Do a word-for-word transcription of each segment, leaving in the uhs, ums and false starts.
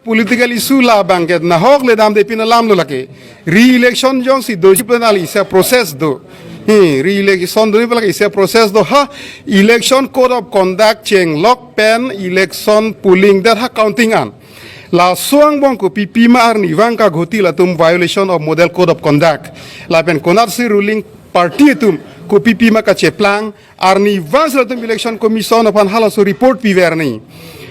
political issue labang ke nahok le damde pin alam lo lake. Re-election jongsi doji penal isi a-process do. Hi, re-election do ni pala isi a-process do ha. Election code of conduct chenglok pen election polling det ha counting an. Laso angbong kopi pima arnivang kaghoti latum violation of model code of conduct. Lapen konatsi ruling party atum kopi pima kacheplang arnivang si latum election commission aphan halaso report piver ni.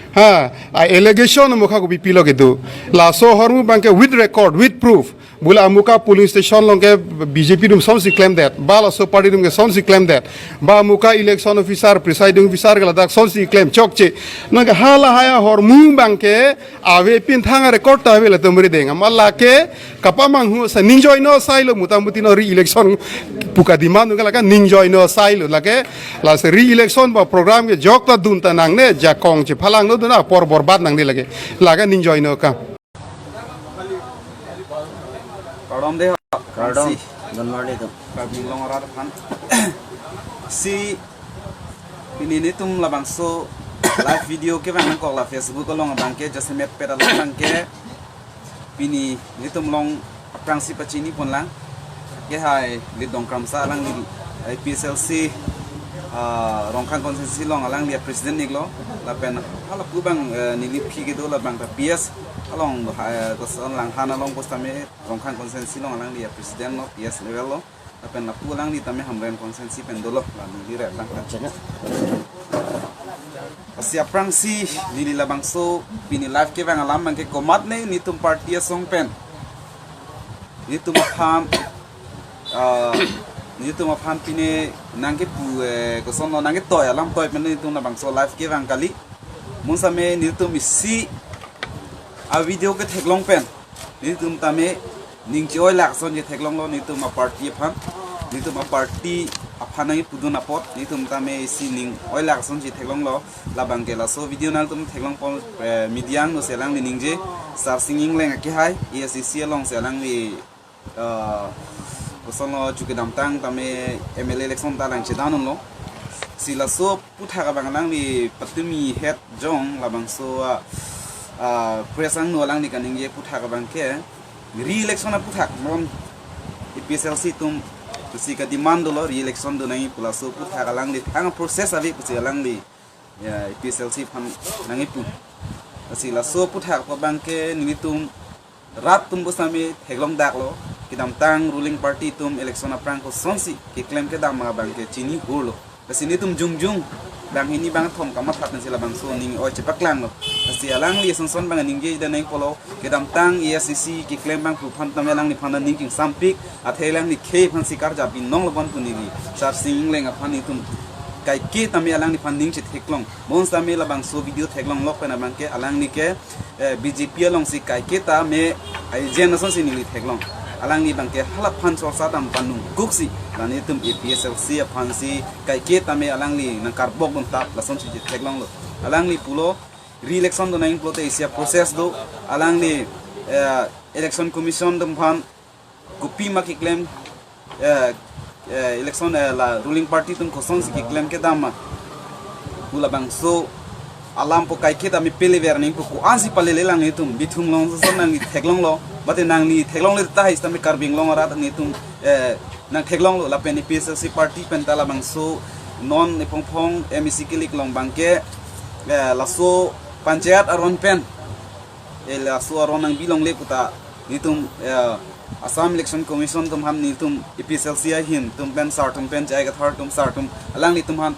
Ha, a-allegation mukha kopi pilo kedo. Laso ahormu abang ke with record, with proof. Bula amukha polling station along ke B J P atum sonsi klemdet. Ba laso party atum ke sonsi klemdet. Ba amukha election officer, presiding officer ke ladak sonsi klem chokche. Nang ke halahai ahormu abang ke ave pin thang a-record ta ave latum rideng. Amat lake kapamanghu sa ningjoino sailo mutamuti no re-election pu ka-demand ke lake ningjoino sailo lake lasi re-election ba program ke jok ta dun ta nangne jakong chephalangno dun apor borbat nangne lake. Lake ningjoino ka. Kardom de. Kardom. Si. Good morning to. Karbi Anglong arat aphan. Si pini nelitum labangso live video kevang nangkok la Facebook along abang ke jasemet pet along abang ke pini nelitum along aphrangsi pachini ponlang. Kehai Lidong Kramsa alangli A P H L C, ah, Rongkhang constituency along alangli president iklo. Lapen halapu abang, eh, neli aphi kedo labang ta P S along, eh, kosonlang han along kositame Rongkhang constituency along alangli president lo, P S level lo. Lapen lapu alangli tame Hamren constituency pen dolo, la neli rep lang. Lasi aphrangsi neli labangso pini live kevang alam abang ke komatne nelitum party asong pen nelitum aphan, ah, nelitum aphan pine nangkepu, eh, kosonlo nangketoi alam toi pen nelitum labangso live kevang kali. Bonsitame nelitum isi a-video ketheklong pen nelitum tame ning che-oilak ason chetheklonglo nelitum a-party aphan. Nelitum a-party aphan nangkepudun apot nelitum tame isi ning oilak ason chetheklonglo. Labang ke laso video nangtum theklong pon, eh, media angno si alangli ningje Sarsing Engleng akehai A S D C along si alangli, eh, kosonlo chu kedamtang tame M L A election ta lang chedan unlo. Si laso aputhak abang alangli patumi het jong labangso, ah, ah, press angno alangli kaningje aputhak abang ke re-election aputhak non A P H L C atum pusi ka-demand dolo re-election do nangji pu laso aputhak alangli thang process ave pusi alangli, ya, A P H L C aphan nangkipu. Lasi laso aputhak abang ke nelitum rat atum bonsitame theklong daklo, kedamtang ruling party atum election aphrang kosonsi keklem kedam abang ke chini hurlo. Lasi nelitum jongjong banghini bangkethom kamatha pensi labangso ning oi chepaklanglo. Lasi alangli ason son abang ningje dan nangkoklo, kedamtang A S D C keklem abang pu aphan tame alangliphan ning kingsampik, athe alangli khei aphan si karjap binong lo bon pu neli Sarsing Engleng aphan nelitum kaike tame alangliphan ning chetheklong. Bonsitame labangso video theklonglok pen abang ke alangli ke, eh, B J P alongsi kaike tame agent asonsi neli theklong. Alangli abang ke halaphan sorsa dam panung kuksi la nelitum A P H L C aphansi kaike tame alangli nangkarbok dun tap lasonsi chetheklonglo. Alangli pulo re-election do nangji pulote isi a-process do. Alangli, eh, election commission atum aphan kopima keklem, eh, eh, election, eh, la ruling party atum kosonsi keklem kedam ma pu labangso alam pu kaike tame pelever nangji pu ko-ansi palele lang nelitum bithung along ason nangli theklonglo, mate nangli theklongle tahai sitame Karbi Anglong arat nelitum, eh, nangtheklonglo lapen A P H L C party pen ta labangso non ephongphong M A C kelik along abang ke, eh, laso panchayat aron pen, eh, laso aron nangbilongle pu ta nelitum, eh, Assam Election Commission atum aphan nelitum A P H L C ahin atum pen sar atum pen J I Kathar atum sar atum alanglitum aphan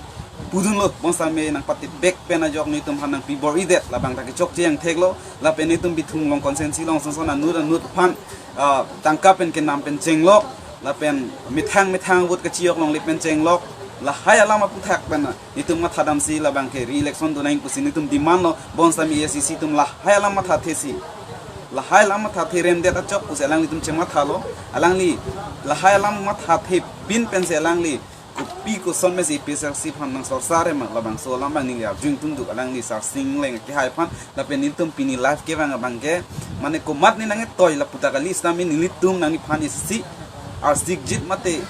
pudunlo, bonsitame nangpatibek pen ajok nelitum aphan nangpi bor-idet, labang ta kechokche angthek lo, lapen nelitum bithung along constituency along ason son anut anut aphan, ah, tangka pen kenam pen chenglok, lapen methang methang vote kachijok longle pen chenglok, lahai alam aputhak pen nelitum mathadamsi labang ke re-election do nangji pusi nelitum demand lo, bonsitame A S D C atum lahai alam mathathe si, lahai alam mathathe remdet achok pusi alanglitum chemathalo, alangli lahai alam mathathe pin pensi alangli kopi koson mesi A P H L C aphan nangsorsa re ma, labangso alam abang neli arju ingtungduk alangli Sarsing Engleng akehai aphan, lapen nelitum pini live kevang abang ke, mane komatne nangketoi lapu ta kali sitame nelitum nangliphan isi arsikjit mate,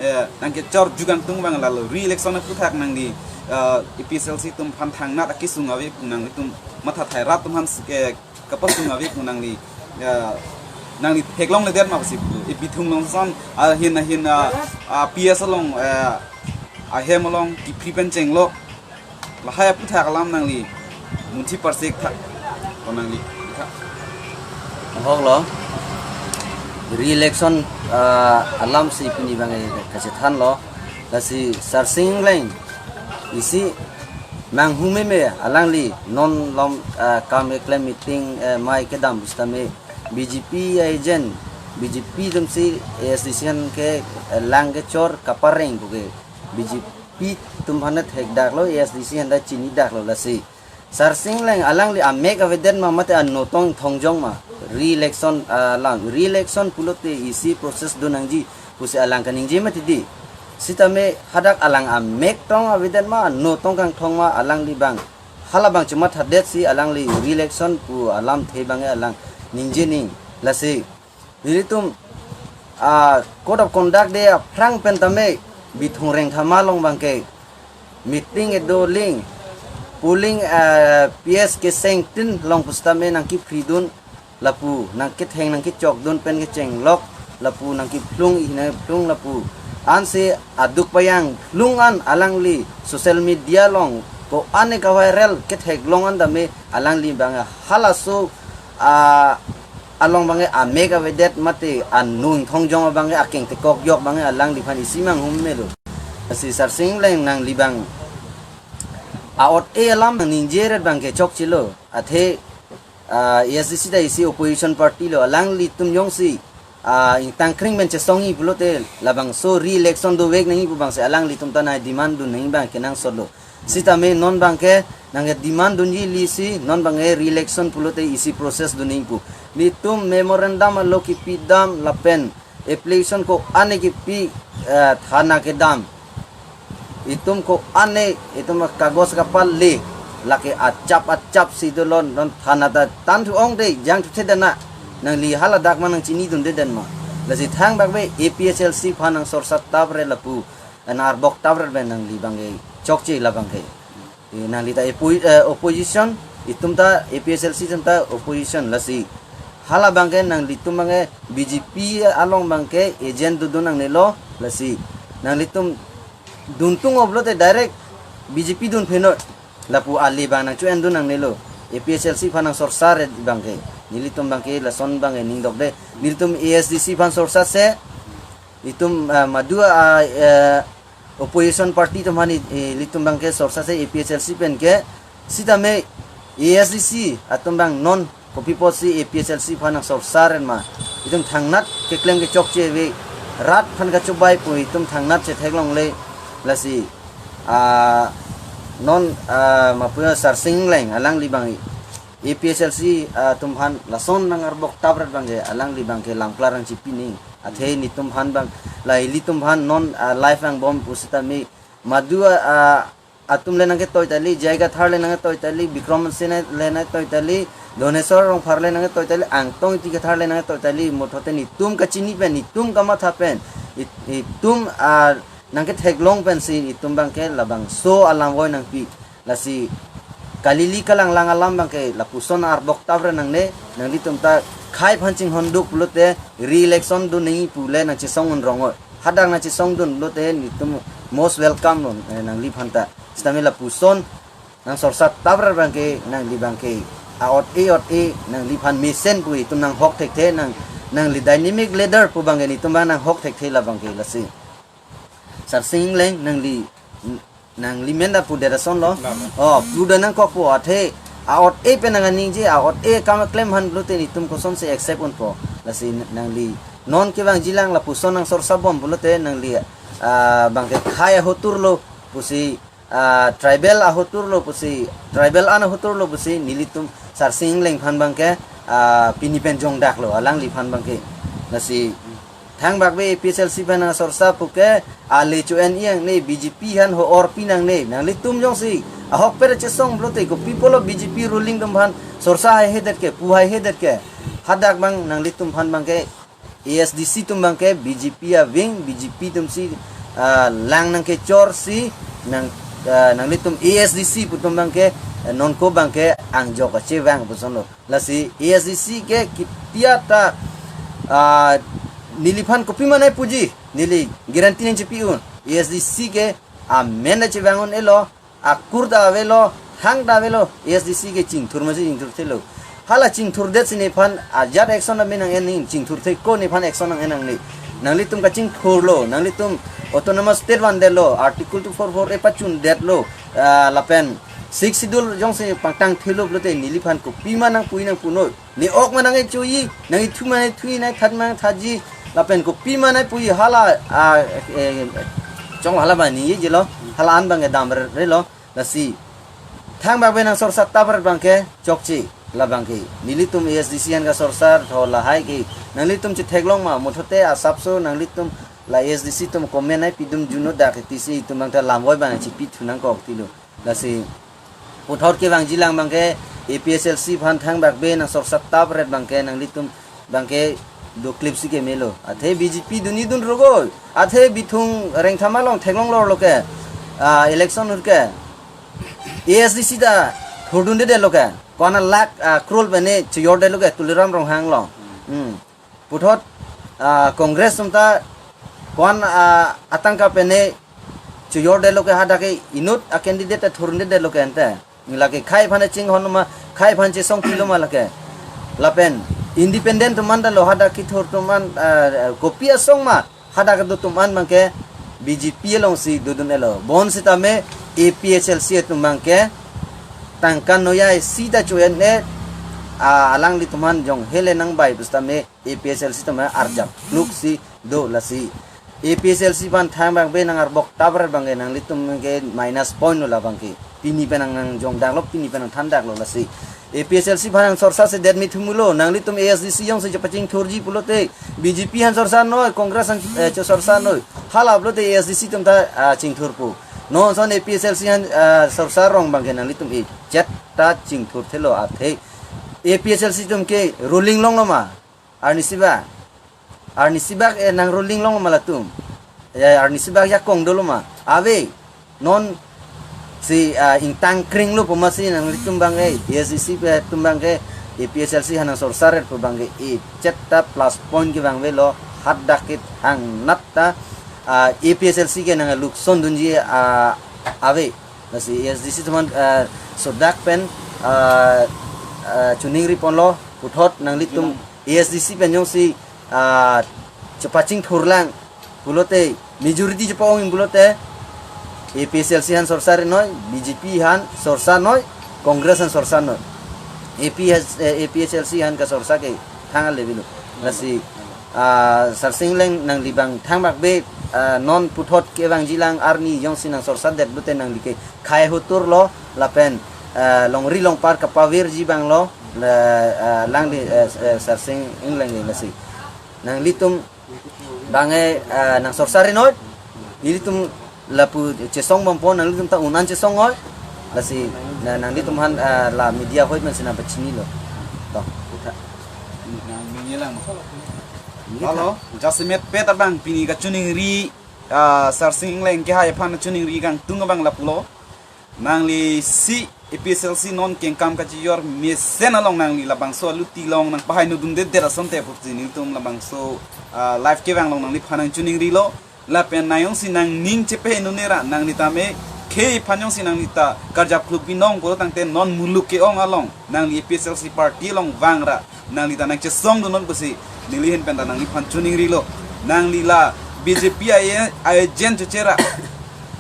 eh, nangkechor jugangtung abang lalo re-election aputhak nangli, eh, A P H L C atum aphan thangnat akesung ave pu nanglitum mathathai rat atum aphan, eh, Kapasung ave pu nangli, eh, nangli theklongledet ma pusi pu. E Bithung along ason, ahin ahin, ah, ah, P S along, eh, ahem along kiphri pen chenglok. Lahai aphuthak alam nangli munthi parsik tha. Ko nangli tha. Ahok lo. Re-election, ah, alam si pini abang kachethan lo. Lasi Sarsing Engleng isi manghu meme alangli non lom, ah, kam keklem meeting, eh, mai kedam pusitame B J P agent, B J P atumsi A S D C aphan ke, eh, lang kechor kapareng puke. B J P atum aphan thekdak lo, A S D C aphan ta chinidak lo lasi. Sarsing Engleng alangli amek avedet ma mate ano tong thongjong ma. Re-election, ah, lang. Re-election pulote isi process do nangji pusi alang kaningje mati di. Sitame hadak alang amek tong avedet ma, ano tong kangthong ma alangli abang. Hala abang chemathadet si alangli re-election pu alamthe abang alang ningje ning. Lasi nelitum, ah, code of conduct de aphrang pen tame Bithung Rengthama along abang ke meeting kedo ling, polling, ah, P S keseng tin along pusitame nangkiphridun, lapu nangketheng nangkechokdun pen kechenglok, lapu nangkiphlung, ihina phlung lapu. Ansi aduk pajang phlung an alangli social media along ko-an ke viral ketheklong an tame alangli abang halaso, ah, along abang amek avedet mate ano thongjong abang akeng tekok yok abang alangliphan isi manghu meme lo. Lasi Sarsing Engleng nangli abang a-ot-e alam nangningjeret abang ke chokche lo. Athe, ah, A S D C ta isi opposition party lo, alanglitum jongsi, ah, ingtangkring pen chesongji pulote labangso re-election dovek nangji pu abangsi alanglitum ta nangdemand dun nangji abang kenangsot lo. Sitame non abang ke nangkedemand dunji lasi non abang ke re-election pulote isi process do nangji pu. Nelitum memorandum alo kipidam lapen application ko-an ke kipi, eh, thana kedam. Itum ko-an ke, itum kagos kapal le, lake achap achap si dolo, non thana ta than thu ong de, jang thu the dana. Nangli haladak ma nangchinidunde den ma. Lasi thangbakbe A P H L C aphan nangsorsa tapre lapu, nang-arbok tapre pen nangli abang ke chokche la abang ke. Eh, nangli ta oppo-, eh, opposition, itum ta A P H L C atum ta opposition lasi. Hala abang ke nanglitum abang ke B J P along abang ke agent dodun nangne lo lasi. Nanglitum duntung pulote direct B J P dun pheno. Lapu ale abang nangcho-endun nangne lo. A P H L C aphan nangsorsa re abang ke. Nelitum abang ke lason abang ke ning dokde. Nelitum A S D C aphan sorsa se. Itum, ah, madu, ah, eh, opposition party atum aphan i-, eh, ilitum abang ke sorsa se A P H L C pen ke, sitame A S D C atum abang non kopi apotsi A P H L C aphan nangsorsa ren ma. Itum thangnat keklem kechokche ave, rat aphan kachobai pu itum thangnat chetheklongle lasi, ah, non, ah, mapuya Sarsing Engleng alangli abang A P H L C, ah, atum aphan lason nang-arbok tapret abang ke alangli abang ke lamklar nangchipi nangji. Athe nelitum aphan abang, la ilitum aphan non, ah, live angbong pusitame madu, ah, atum le nangketoi tali, J I Kathar le nangketoi tali, Bikram Hanse le nangketoi tali, Doneswar Rongphar le nangketoi tali, Angtong Ingti Kathar le nangketoi tali, muthote nelitum kachini pen, nelitum kamatha pen, it-, itum, ah, nangketheklong pensi itum abang ke labangso alam voi nangpi. Lasi kalili kalanglang alam abang ke lapuson arbok tapre nangne, nanglitum ta khei aphan chinghonduk pulote re-election do nangji pule nangchesong un rong oi. Hadak nangchesongdun pulote nelitum most welcome lo, eh, nangliphan ta. Sitame lapuson nangsorsa tapre abang ke nangli abang ke a-ot-e ot-e nangliphan mesen pu itum nanghok thekthe nang, nangli dynamic leader pu abang ke nelitum abang nanghok thekthe la abang ke lasi. Sarsing Engleng nangli, nangli men ta pudet ason lo. Nang. Oh, pudet nangkokpo athe a-ot-e pen nang aningje, a-ot-e kam klem aphan pulote nelitum kosonsi accept unpo. Lasi nangli non kevangjilang lapuson nangsorsabom pulote nangli, ah, abang ke khei ahotur lo pusi, ah, tribal ahotur lo pusi, tribal an ahotur lo pusi nelitum Sarsing Engleng aphan abang ke, ah, pini pen jongdak lo alangliphan abang ke. Lasi thangbakbe A P H L C aphan nangsorsa puke, ale cho-en-i nangne, B J P aphan ho-or pi nangne, nanglitum jongsi ahokpet chesong pulote kopi pulo B J P ruling atum aphan sorsa haihedet ke, pu haihedet ke. Hadak abang nanglitum aphan abang ke, A S D C atum abang ke B J P a-wing, B J P atumsi, ah, lang nangkechorsi, nang, ah, nanglitum A S D C pu atum abang ke, nonko abangke angjok kachevang pusonlo. Lasi A S D C ke ketia ta, ah, neliphan kopima nangpuji, neli guarantee nangchepi-un. A S D C ke amen ta chevang un-elo, akur ta avelo, thang ta avelo, A S D C ke chingthur masi chingthurthelo. Hala chingthurdet si nephan ajat action ta me nang-en nangji, chingthurthe ko nephan action nang-en nangne. Nanglitum kachingthurlo, nanglitum autonomous state vandetlo, Article two four four A pachundetlo, ah, lapen Sixth Schedule jongsi pangtangthelo pulote neliphan kopima nangpui nangpunoi. Ne ok ma nangkechui, nangkethu ma nangkethui, nangkethat ma nangkethatji, lapen kopima nangpui hala, ah, eh, chong hala abang ningje lo, hala an abangke damrelo, lasi thangbak ave nang sorsa tapret abangke chokche, labangke nelitum A S D C aphan kasorsar tho lahai ke, nanglitum chetheklong ma, muthote asapso nanglitum la A S D C atum comment nangpidun juno dak tisi itum abang ta lamvoi abang chepithu nangkok tilo. Lasi puthot kevangjilang abangke A P H L C aphan thangbak ave nang sorsa tapret abangke nanglitum abangke doklip si kemelo. Athe B J P dunji dunrogoi. Athe Bithung Rengthama along theklong lorlo ke, ah, election ahut ke A S D C ta thurdundedetlo ke. Ko-an lakh, ah, crore pen ne chejordetlo ke Tuliram Ronghang along. Hmm. Puthot, ah, Congress atum ta ko-an, ah, atangka pen ne chejordetlo ke, hadak ke inut a-candidate ta thurdundedetlo ke ante. Lake khei aphan chinghon ma, khei aphan chesongpilo ma lake. Lapen independent atum an ta lo, hadak kethur atum an, ah, kopi asong ma, hadak kedo atum an abangke B J P alongsi dodun-elo. Bonsitame A P H L C atum abangke tangka noya isi ta cho-en-e, ah, alanglitum aphan jong hele nangbai pusitame A P H L C atum arjap pluk si do, lasi A P H L C aphan thangbak ave nang arbok tapret abangke nanglitum ke minus point lo labangke. Pini pen nang nangjongdaklo, pini pen nangthandaklo, lasi A P H L C aphan nang sorsa sedet me thumulo, nanglitum A S D C jongsi chepachingthurji pulote, B J P aphan sorsa noi, Congress aphan, eh, chesorsa noi. Hala pulote A S D C atum ta, ah, chingthurpo. Non ason A P H L C aphan, ah, sorsa rong abangke nanglitum echet ta chingthurthelo athe. A P H L C atum ke ruling longlo ma? Arnisi bak. Arnisi bak, eh, nang ruling longlo ma latum? Ya, arnisi bak jakong dolo ma? Ave. Non si, ah, ingtang kringlo pu masi nanglitum abangke, A S D C atum abangke, A P H L C aphan nang sorsaret pu abangke, echet ta plus point kevang avelo, hadak kethang nat ta, ah, A P H L C ke nang lukson dunji, ah, ave. Lasi A S D C atum aphan, ah, sodak pen, ah, ah, choningri ponlo, puthot nanglitum A S D C pen jongsi, ah, chepachingthurlang pulote, majority chepa-ong pulote, A P H L C aphan sorsa ri noi, B J P aphan sorsa noi, Congress aphan sorsa noi. A P H, eh, A P H L C aphan kasorsa ke thang ale avelo. Lasi, ah, Sarsing Engleng, nangli abang thangbak ave, ah, non puthot kevangjilang arni jongsi nang sorsadet pulote nangli ke khei ahut turlo, lapen, ah, longri longpar kapavirji abang lo, la, ah, alangli, eh, eh, Sarsing Engleng lasi. Nanglitum abangke, ah, nang sorsa ri noi. Nelitum lapu chesong bompo, nanglitum ta un-an chesong noi. Lasi, na, nanglitum aphan, ah, la media ahoi aphan si nangpachinilo. To, kutha. Nang ningjelang. Halo, jasemet pet abang pini kachoningri, ah, Sarsing Engleng kehai aphan choningri kangtung abang lapulo. Nangli si A P H L C non kengkam kachijor mesen along nangli labangso aluti along nangpahai nudundedet asonte pusi nelitum labangso, ah, live kevang along nangliphan nangchoningrilo. Lapen nang jongsi nangning chepahai nune ra, nangli tame khei aphan jongsi nangli ta karjap kluk binong pulo tangte non muluk ke-ong along nangli A P H L C party along vang ra, nangli ta nangchesongdun non pusi neli ahin pen ta nangliphan choningrilo. Nangli la B J P a, a agent choche ra,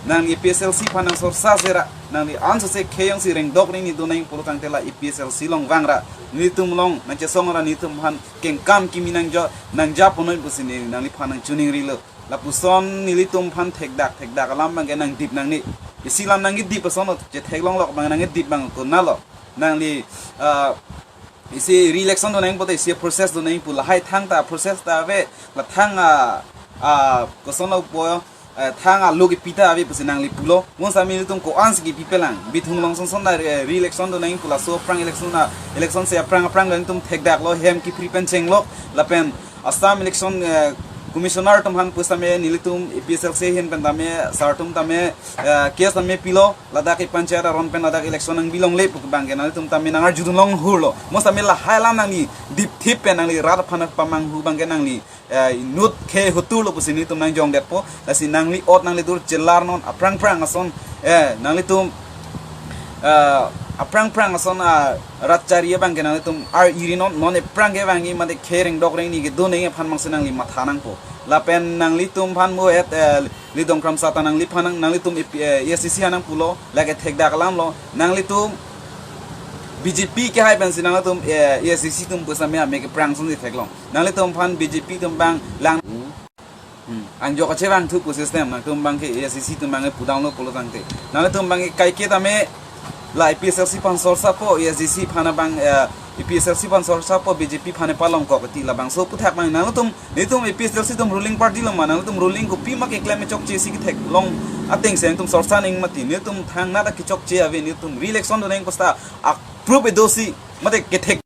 nangli A P H L C aphan nang sorsa se ra, nangli ansose khei jongsi rengdok rengni do nang pulo tangte la A P H L C along vang ra, nelitum along nangchesong ra, nelitum aphan kengkam kimi nangjo, nangja ponoi pusi ne nangliphan nangchoningrilo. Lapuson nelitum aphan thekdak thekdak alam abangke nangdip nangne. Isi alam nangkedip ason chetheklonglok abang nangkedip abang konatlo. Nangli, ah, isi re-election do nang pulote isi process do nang pu, lahai thangta process ta ave, la thang a, a, kosonlo pu, eh, thang alo kepi ta ave pusi nangli pulo. Bonsitame nelitum ko-ansi kepipelang. Bithung along sonson ta, eh, re-election do nang pu, laso aphrang election a, election se aphrang aphrang nelitum thekdaklo, hem kepri pen chenglo, lapen Assam election, eh, Commissioner atum aphan pusitame nelitum A P H L C ahin pen tame sar atum tame, eh, case tame pilo, ladak e panchayat aron pen ladak election nangbi longle pu abangke nanglitum tame nangarjudun longhurlo. Mo tame lahai alam nangli dipthip pen nangli rat aphan pamanghu abangke nangli, eh, inut khei hotur lo pusi nelitum nangjongdetpo. Lasi nangli ot nangli dur chelar non aphrang phrang ason, eh, nanglitum, eh, aphrang phrang ason, ah, rat chari abangke nanglitum ar-iri non, non ephrang kevangji mate khei rengdok rengni kedo neng aphan mangsi nangli matha nangpo. Lapen nanglitum aphan mo et, eh, Lidong Kramsa ta nangliphan nang, nanglitum A P, eh, A S D C aphan nangpulo, lake thekdak alam lo, nanglitum B J P kehai pensi nanglitum, eh, A S D C atum pusitame ame kephrang ason si theklong. Nanglitum aphan B J P atum abang lang. Hmm. Angjok kachevangthu pu system, nangtum abangke A S D C atum abangke pudamlo pulo tangte. Nanglitum abangke kaike tame la A P H L C aphan sorsapo, A S D C aphan abang, eh, A P H L C aphan sorsapo, B J P aphan palongkok ti labangso aputhak abang nanglitum, nelitum A P H L C atum ruling party lo ma, nangtum ruling kopima keklem chokche si ketheklong ateng si nangtum sorsa neng mati, nelitum thangnat kechokche ave, nelitum re-election do neng pusta approve dosi, mate kethek,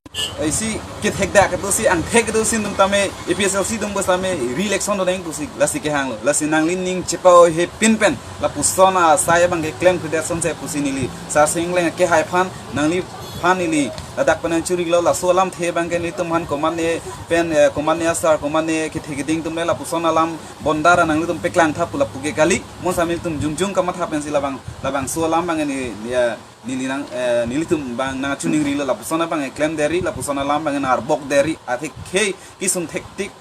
isi kethekdak kedosi, angthek kedosi nelitum tame, A P H L C atum pusitame re-election do neng pusi, lasi kehanglo, lasi nangli ning chepa-o-he pin pen, lapuson asai abangke klemkledet asonsi pusi neli Sar Singleng kehai aphan, nangliphan neli ladak pen nangchurilo, laso alamthe abangke nelitum aphan komatne pen, eh, komatne asar, komatne kethe keding atum le lapuson alam bondara nanglitum paklangtha pu lapu ke kali, mo tame nelitum jongjong kamatha pensi labang, labangso alam abang ni, ya, neli nang, eh, nelitum abang nangchiningrilo, lapuson abang klemderi, lapuson alam abang nang arbokderi, athe khei kesung thektik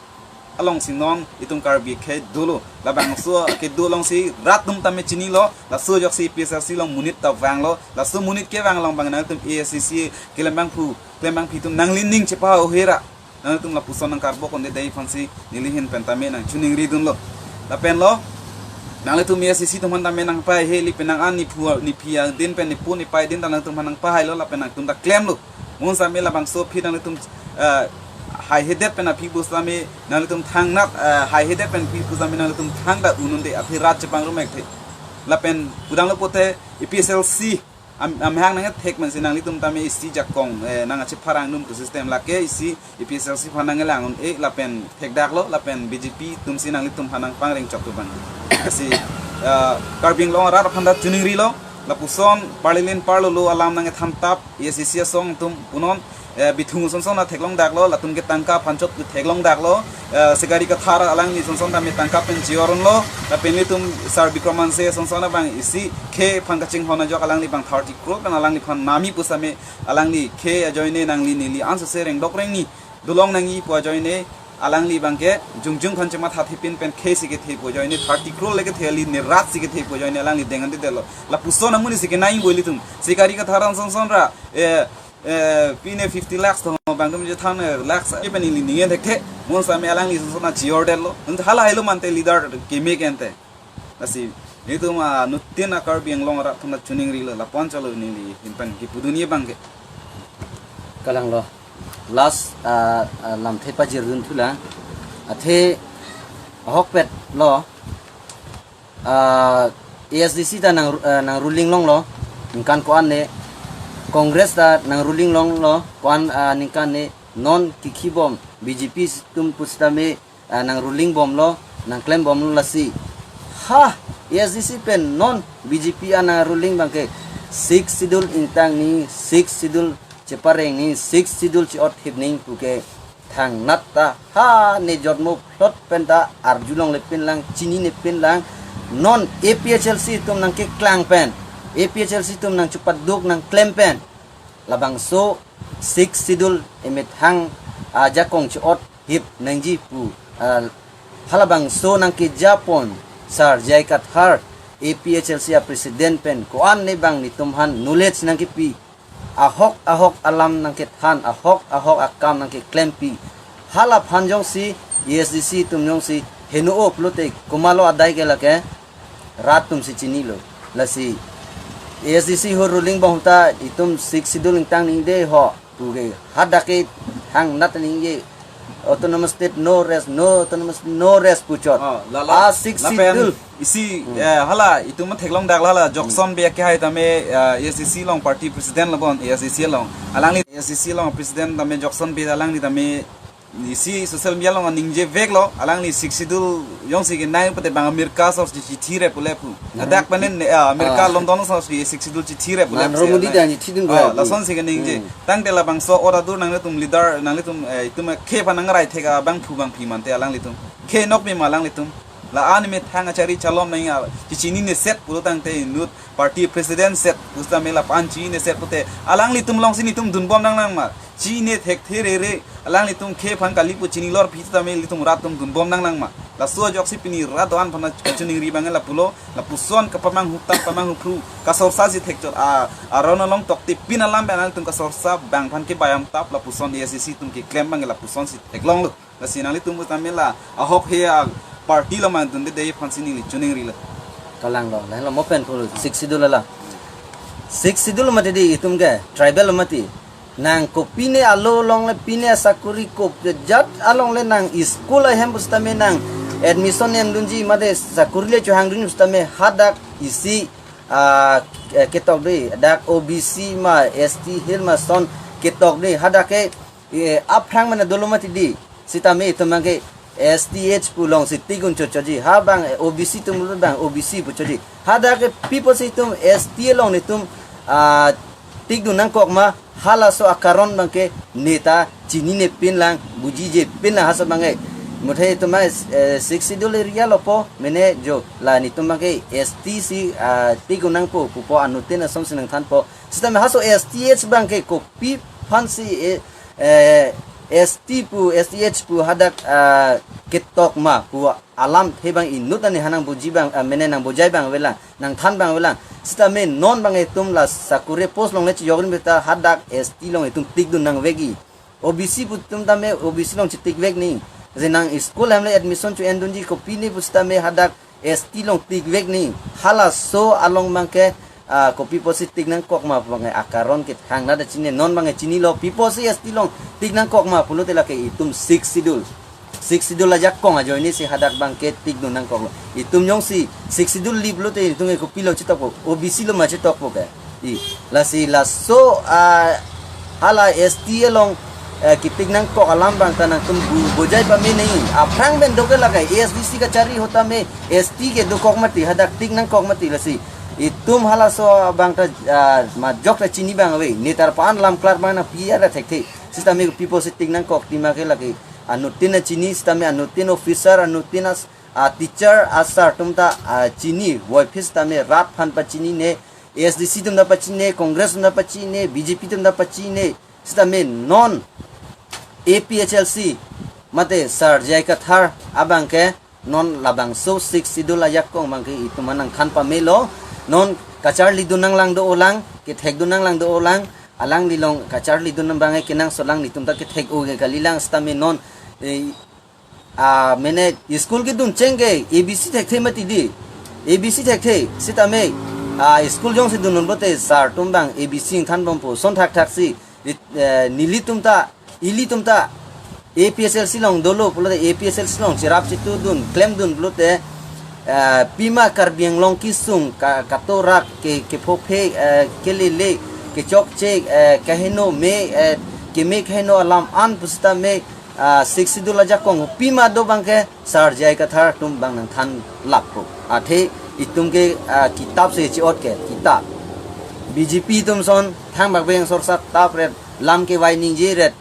alongsi non itum Karbi khei dolo. Labangso kedo alongsi rat atum tame chinilo, laso ajoksi A P H L C along monit ta vanglo, laso monit kevang along abang nangtum A S D C keklem abangphu, klem abangpi atum nangli ning chepa-o-he ra, nangtum lapuson nangkarbok un'edetji aphansi neli ahin pen tame nangchiningridunlo. Lapen lo, nanglitum A S D C atum aphan tame nangpahai heli penang an nephu, nephi adin pen nepu nepai adin ta nangtum aphan nangpahailo, lapen nangtum ta klemlo. Mo tame labangso aphi nanglitum, eh, haihedet pen aphi pusitame nanglitum thangnat, eh, haihedet pen aphi pusitame nanglitum thangta un-un'edet, aphi rat chepangrum ekthe. Lapen pudamlo pulote A P H L C am, amahang nangthek mansi nanglitum tame isi jakong, eh, nangchepharang dun pu system, lake isi A P H L C aphan nanglang un-e lapen thekdaklo, lapen B J P atumsi nanglitum aphan nangpangreng chok tu abang. Lasi, eh, Karbi Anglong arat aphan ta chiningrilo, lapuson parlilin parlolo alam nangthan tap, A S D C asong atum punon, eh, Bithung asonson ta theklongdaklo, latum ke tangka aphan chot ke theklongdaklo, eh, Sikari Kathar alangli asonson tame tangka pen chior unlo, lapen nelitum Sar Bikram Hanse asonson abang isi khei aphan kachinghon ajok alangli abang thirty crore pen alangliphan nami pusitame alangli khei ajoine nangli neli ansose rengdok rengni dolong nangji pu ajoine alangli abangke jongjong aphan chemathathe pin pen khei si kethe pu ajoine thirty crore le kethe, ali ne rat si kethe pu ajoine alangli deng un'edetlo. Lapuson amonit si kenangji bo ilitum. Sikari Kathar asonson ra, eh, eh, pine fifty lakhs to abang atum je than, eh, lakhs, eh, pen ili ningen thekthe. Mo tame alangli asonson ta chiordetlo. Hala helo mate leader keme kente. Lasi, nelitum, ah, nutin a Karbi Anglong arat aphan chiningrilo, lapu-an chalo neli ahin pen kipudunji abangke. Kalanglo. Last, ah, ah, lamthe pajirdun thulang. Athe ahokpet lo, ah, A S D C ta nang, ah, nang ruling longlo, ningkan ko-an ne. Congress ta nang ruling longlo, ko-an, ah, ningkan ne. Non kikhibom B J P atum pusitame, ah, nang ruling bomlo, nang klem bomlo lasi. Ha, A S D C pen non B J P an nang ruling abangke Sixth Schedule ingtang nangji, Sixth Schedule chepareng nangji, Sixth Schedule che-othip nangji puke thangnat ta, ha, ne jotmo plot pen ta arjulongle pinlang, chinine pinlang, non A P H L C atum nangkeklang pen, A P H L C atum nangchepaduk nangklem pen labangso Sixth Schedule emethang ajakong che-othip nangji pu, ah, halabangso nangkejapon Sar J I Kathar A P H L C a president pen ko-an ne abang nelitum aphan knowledge nangkepi, ahok ahok alam nangkethan, ahok ahok akam nangkeklempi. Halaphan jongsi A S D C atum jongsi heno-o pulote komatlo adai ke lake rat atumsi chinilo. Lasi A S D C ho ruling bom ta itum Sixth Schedule ingtang nangji ho puke hadak ke thangnat nangji, autonomous state no rest, no autonomous no rest puchot. Ah, lala, ah, Sixth lapen Schedule. Isi, hmm, eh, hala itum theklongdak hala Jokson Bey kehai tame, eh, A S D C along party president lo bon, A S D C along. Alangli A S D C along president tame Jokson Bey alangli tame Isi social media along ningje veklo, alangli Sixth Schedule jongsi kenang pute bang America aso si chithi re pule pu. Narendra Dak panen Modi. Ne, ah, America Ah. London aso si Sixth Schedule chithi re pule pu Narendra Modi si dang chithi dun Ah, re pu. Lasonsi keningje. Hmm. Tangte labangso ora dur nanglitum leader, nanglitum, eh, itum khephan nangrai thek abangphu bangphi mate alanglitum. Khenok me ma alanglitum. La-an methang achari chalom nang a, chichinine set pulo tangte inut party president set pusitame la-an chinine set pute alanglitum alongsi netum dunbom nang nang ma. Chine thekthe rere, alanglitum khephan kali pu chini lor phi tame ilitum rat atum dunbom nang nang ma. Laso ajoksi pini rat do-an aphan kachiningri abang lapulo, lapuson kapamanghu tap pamanghu phru, kasorsa si thekchot a, aron along tokte pin alam abang alanglitum kasorsa abang aphan kebayam tap lapuson A S D C atum keklem abang lapusonsi theklonglo. Lasi nanglitum pusitame la ahok he a party along mang dunde dei aphansi neli chiningrilo. Kalanglo, lahelo mo pen pulo, Sixth Schedule la. Sixth Schedule mati di itum ke, tribal mati. Nang kopine alo along le pine asakuri kop kejat along le nang school ahem pusitame nang admission endunji mate sakuri le chohangdun pusitame hadak isi, ah, eh, ketok di, dak O B C ma S T Hill ma son ketok di, hadak ke, eh, aphrang mane dolo mati di. Sitame itum abang ke S T H pu alongsi tik un chotchotji. Ha abang, eh, O B C atum abang O B C pu chotji. Hadak ke pi apotsi itum S T along netum, ah, tik dun nangkok ma, halaso akaron abang ke neta chinine pin lang, bujije pin lang halaso abang ke. Muthe itum ma, eh, Sixth Schedule area lo po, mene jo la netum abang ke S T si, ah, tik un nangpo pupo anuttin asonsi nangthanpo. Sitame halaso S T H abang ke kopi aphansi, eh, eh, S T pu, S T H pu hadak, ah, ketok ma pu alamthe abang inut ani hanang buji abang, ah, mene nangbujai abang avelang, nangthan abang avelang. Sitame non abang itum la sakuri post along le chiyok rim beta hadak S T along itum tik dun nangvekji. O B C pu atum tame O B C along chitik vek ni. Je nang school ahem le admission cho-endunji kopine pusitame hadak S T along tik vek ni. Halaso along abang ke, ah, kopi apotsi tik nangkok ma abang ke akaron ke thangnatta chini, non abang ke chinilo pi apotsi S T along tik nangkok ma pulote lake itum Sixth Schedule. Sixth Schedule ajakong ajoine si hadak abang ke tik dun nangkoklo. Itum jongsi Sixth Schedule li pulote itum ke kopilo chitokpo, O B C lo ma chitokpo ke. I, lasi laso, ah, hala S T along, eh, kitik nangkok alam abang ta nangtum bu-, bujai pame nangji. Aphrang pen do ke lake A S D C kachari ahut tame S T ke dokok mati, hadak tik nangkok mati lasi. Itum halaso abang ta, ah, majok ta chini abang ave. Netar pan lam klar abang nangpi ara thekthe. Sitame pi apotsi tik nangkok ti ma ke lake anuttin chini, sitame anuttin officer, anuttin as-, ah, teacher, asar atum ta, ah, chini, voiphit sitame rat aphan pachinine, A S D C atum ta pachinine, Congress atum ta pachinine, B J P atum ta pachinine, sitame non A P H L C, mate Sir J I Kathar abang ke, non labangso Sixth Schedule ajakong abang ke itum aphan nangthan pamelo, non kacharli dun nanglang do-olang, kethek dun nanglang do-olang, alangli along kacharli dun abang ke kenangsot lang netum ta kethek-o ke kalilang sitame non, eh, ah, mene school kedun cheng ke A B C thekthe mati di. A B C thekthe, sitame, ah, school jongsi dun un pulote sar atum abang A B C ingthan bompo, son thakthak si, lit-, eh, nelitum ta, ilitum ta, A P H L C along dolo pulote, A P H L C along cherap chitu dun, klem dun pulote, eh, pima Karbi Anglong kesung, ka-, katorak, ke, kephophe, eh, kelele, kechokche, eh, kaheno me, eh, keme kaheno alam an pusitame, ah, Sixth Schedule ajakong pima do abang ke Sir J I Kathar atum abang nangthan lappo. Athe itum ke, ah, kitap si chi-ot ke, kitap. B J P atum son thangbak beng sorsa tap ret, lam kevai ningje ret,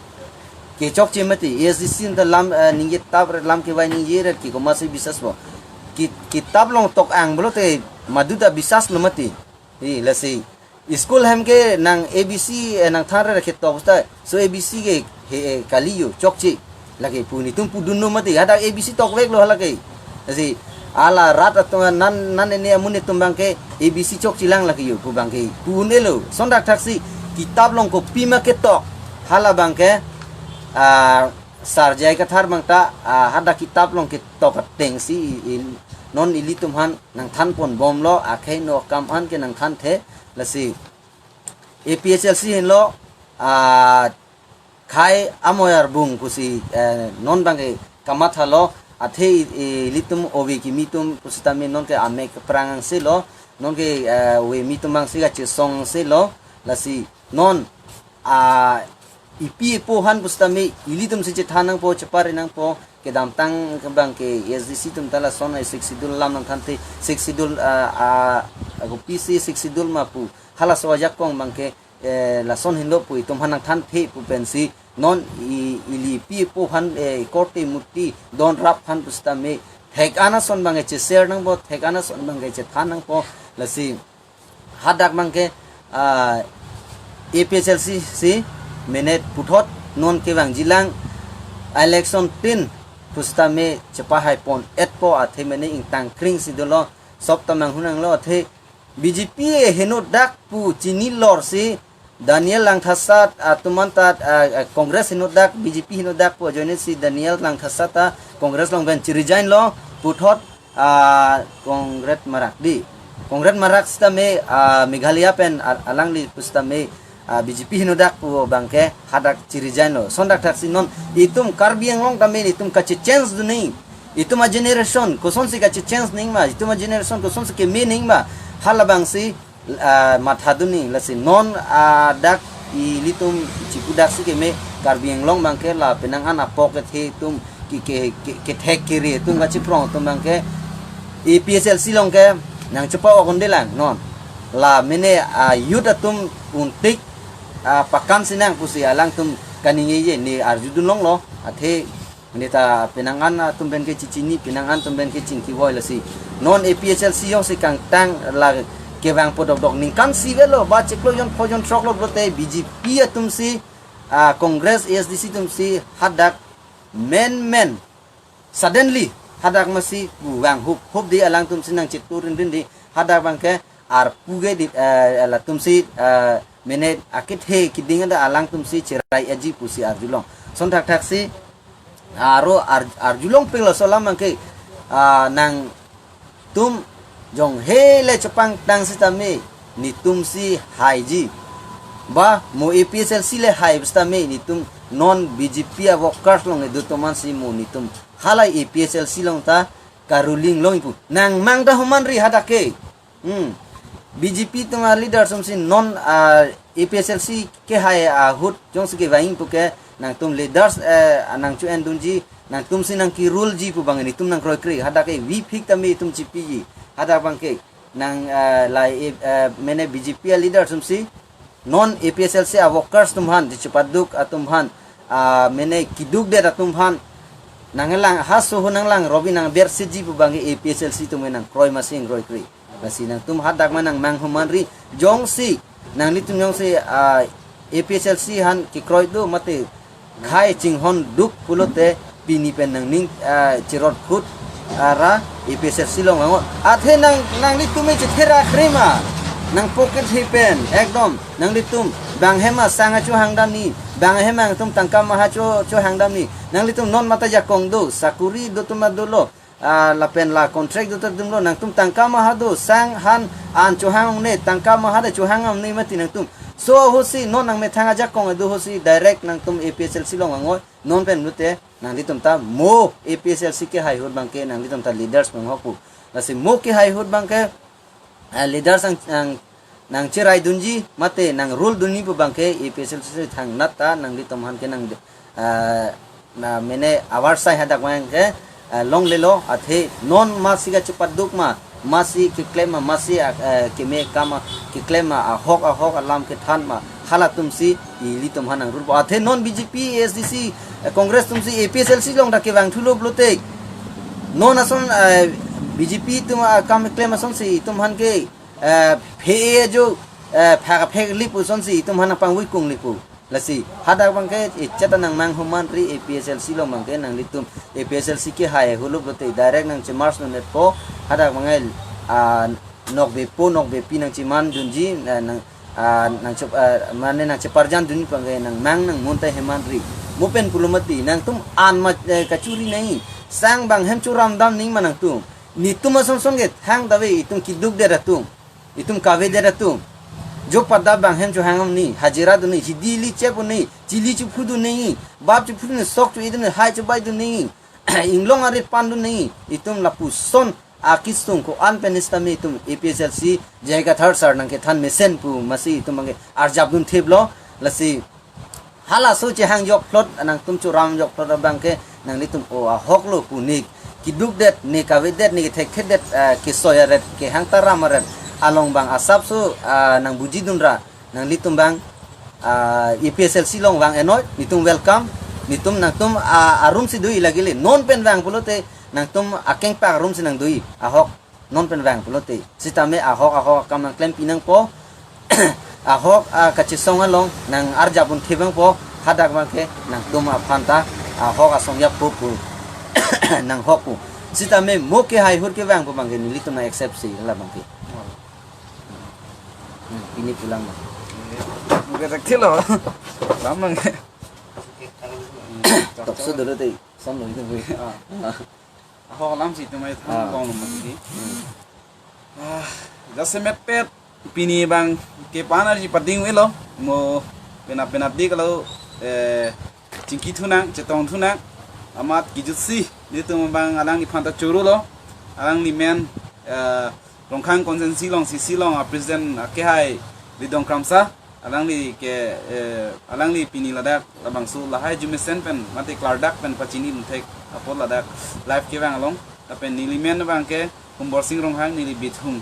kechokche mati, A S D C atum ta lam, eh, ningje tap ret, lam kevai ningje ret, ke komatsi bisas po. Ki-, kitap along tok-ang pulote maduta bisas lo mati. I, lasi. School ahem ke nang A B C, eh, nangthan re ketok ta. So A B C ke he, eh, kali yo, chokche. Lake pu netum pudun no mati. Hadak A B C tokveklo halake. Lasi, ala rat atum nan, nan ene amun atum abang ke A B C chokche lang lake yo, pu abang ke. Pu un-elo. Son thakthak si, kitap along kopi ma ketok. Hala abang ke, ah, Sir J I Kathar abang ta, ah, hadak kitap along ketok ateng si i, i, non ilitum aphan nangthan pon bomlo, akhei no akam an ke nangthanthe, lasi A P H L C henlo, ah, khei amoyar bung pusi, eh, non abang ke kamathalo, athe i, i, ilitum ove kimi atum pusitame non ke amek prang angse lo, non ke, eh, ove kimi atum angse kachesong angse lo, lasi non, ah, ipi ipo aphan pusitame ilitum si chethan nangpo, chepare nangpo, kedamtang abangke A S D C atum ta lason ai Sixth Schedule alam nangthanthe, Sixth Schedule, ah, ah, kopisi Sixth Schedule ma pu halaso ajakong abangke, eh, lason henlo pu itum aphan nangthanthe pu pensi non i, ili ipi ipo aphan, eh, korte murti don rap aphan pusitame thek-an ason abangke che-share nangpo, thek-an ason abangke chethan nangpo, lasi hadak abangke, ah, A P H L C si minute puthot non kevangjilang election tin pusitame chepahai pon-etpo, athe mene ingtang kring si dolo, sop ta manghunanglo, athe B J P henodak pu chini lor si Daniel Langthasa atum anta, ah, ah, Congress henodak, B J P henodak pu ajoine si Daniel Langthasa ta Congress along pen che-resign lo, puthot, ah, Conrad Marak di. Conrad Marak sitame, ah, Meghalaya pen al-, alangli pusitame, ah, B J P henodak pu abangke hadak che-resign lo. Lason thakthaksi non itum Karbi Anglong tame itum kache-change dun nangji. Itum a-generation kosonsi kache-change nangji ma, itum a-generation kosonsi keme nangji ma, halabangsi, ah, matha dun nangji. Lasi non, ah, dak ilitum chipudaksi keme, Karbi Anglong abangke la penang an apok kethe atum ki ke, ke, kethek kere atum kachiprong atum abangke A P H L C along ke nangchepa-ok un'edelang non. La mene a-youth atum untik, ah, pakam sinang pusi alangtum kaningjeje, ne arjudun longlo, athe ne ta penang an atum pen ke chechini, penang an atum pen ke chingkivoi, lasi non A P H L C jongsi kangtang la kevang po dokdok ningkan isi avelo, ba chiklo jon pho jon throk lo pulote B J P atum si, ah, Congress, A S D C atum si hadak menmen suddenly hadak masi vang hup hup di, alangtum si nangchetu rinrin di, hadak abangke arpu ke di, eh, latum si, eh, mene akethe kiding ada alangtum si cherai aji pusi arjulong. Lason thakthaksi aro ar-, arjulong peng laso alam abangke, ah, nangtum jong hele chepangtang sitame netum si haiji. Ba mo A P H L C le hai pusitame netum non B J P a-workers along kedo atum an si mo netum hala A P H L C along ta ka-ruling longji pu nangmang ta homan ri hadak ke. Hmm. B J P atum a-leaders atum si non, ah, A P H L C kehai ahut jongsi kevangji pu ke nangtum leaders, eh, nangcho-en dunji, nangtum si nangke-rule ji pu abang netum nangkroikre. Hadak ke vepik tame itum chepiji. Hadak abangke nang, eh, lai, eh, mene B J P a-leaders atum si non A P H L C a-workers atum aphan, di chepaduk atum aphan, ah, mene keduk det atum aphan, nanglang haso ho nanglang robi nangber sitji pu abangke A P H L C atum nangkroi masi nangkroikre. Lasi nangtum hadak ma nangmang homan ri, jongsi nanglitum jongsi, ah, A P H L C aphan kekroi do mate khei chinghon duk pulote pini pen nangning, ah, chirot khut, ah, ra A P H L C along angot. Athe nang, nanglitum me chethera kre ma, nang pocket he pen ekdom nanglitum bang hem asang achohang damji, bang hem nangtum tangka maha cho, chohang damji. Nanglitum non mate ajakong do, sakori do atum ma dolo, ah, lapen la contract do ta dum lo, nangtum tangka maha do, sang han an chohang un'e, tangka maha ta chohang un'e mati nangtum. So ahut si non nangmethang ajakong do ahut si direct nangtum A P H L C along angot, non pen pulote nanglitum ta mo A P H L C kehai ahut abangke nanglitum ta leaders abang ho pu. Lasi mo kehai ahut abangke, eh, leaders nang, nang, nangcherai dunji mate nang-rule dunji pu abangke A P H L C thangnat ta nanglitum aphan ke nang, eh, na mene avarsai hadak abangke, eh, longlelo, athe non masi kachepaduk ma, masi keklem ma, masi, ah, eh, keme akam ma, keklem ma, ahok ahok alam kethan ma, halatum si ilitum aphan nang-rule po. Athe non B J P, A S D C, eh, Congress atum si A P H L C along ta kevang thulo pulote non ason, eh, B J P atum akam keklem ason si itum aphan ke, eh, phe-e ajo, eh, phak phek lipu ason si itum aphan nangpangvoi kung lipu. Lasi hadak abangke ichet ta nangmang homan ri, A P H L C along abangke nanglitum A P H L C kehai ahut lo pulote direct nangche-merge non-etpo, hadak abangke, ah, nokbe po nokbe pi nangcheman dunji, eh, nang, ah, nangchep-, ah, mane nangcheparjan dunji abangke nangmang nangmun ta heman ri. Mo pen pulo mati, nangtum an ma, eh, kachuri nangji, sang bang hem choram dam nangji ma nangtum. Netum ason son ke thangta ave, itum keduk det atum, itum kave det atum. Jo pada bang hem chohang damji, hajira dunji, hidi ili chep unji, chili chophu dunji, bap chophu dunji, sok cho-e dunji, hai chobai dunji, inglong ari pan dunji, itum lapuson akesung ko-an pen sitame itum A P H L C J I Kathar sir nangkethan mesen pu masi itum abangke arjap dun thip lo. Lasi halaso chehang jokplot, nangtum churam jokplot abang ke nanglitum o ahok lo pu ne keduk det, ne kave det, ne kethek det, eh, kesoi aret, kehang taram aret along abang asapso, ah, nangbuji dunra, nanglitum abang, ah, A P H L C along vang enoi, netum welcome, netum nangtum, ah, arum si do-i lagi le, non pen vang pulote, nangtum akengpak arum si nangdo-i, ahok non pen vang pulote. Sitame ahok ahok akam nangklem pinangpo. Ahok, ah, kachesong along nang arjap un thibangpo, hadak abang ke nangtum aphan ta ahok asong yappo pu nanghok pu. Sitame mo ke haihur kevangpo abang ke nelitum nang accept si la abang ke. Hmm, pini pulang abang. Mo ke tak thilo. Lam abang ke. Tokso dolo te, son lo itu. Ah. Ahok alam si itum ai than Ah. bong lo mati. Hmm. Ah, jasemet pet pini abang ke panar ji pading welo mo penap penap di kalau, eh, chingki thunang, chetong thunang, amat kijut si netum abang alangliphan ta choro lo, alangli men, eh, Rongkhang constituency along C C along a president akehai Lidong Kramsa, alangli ke, eh, alangli pini ladak labangso lahai arju mesen pen mate klardak pen pachini thek apot ladak live kevang along, lapen neli men abang ke Humborsing Ronghang, neli Bithung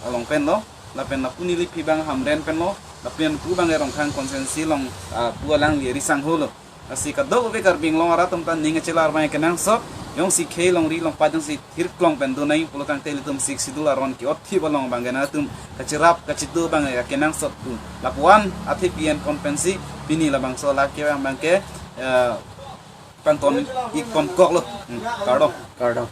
along pen lo, lapen lapu neli phi abang Hamren pen lo, lapen pu abang ke Rongkhang constituency along, ah, pu alangli risangho lo. Lasi kadokave Karbi Anglong arat atum ta ning kachelar abang kenangsot, jongsi khei longri longpat jongsi thirklong pen do nai pulo tangte ilitum Sixth Schedule aron ke-ot thip along abang ke nangtum kacherap kachetu abang ke kenangsot pu. Lapuan athe P N kon pensi pini labangso la kevang abang ke, eh, pangton ik konkok lo. Hmm, kardom. Kardom.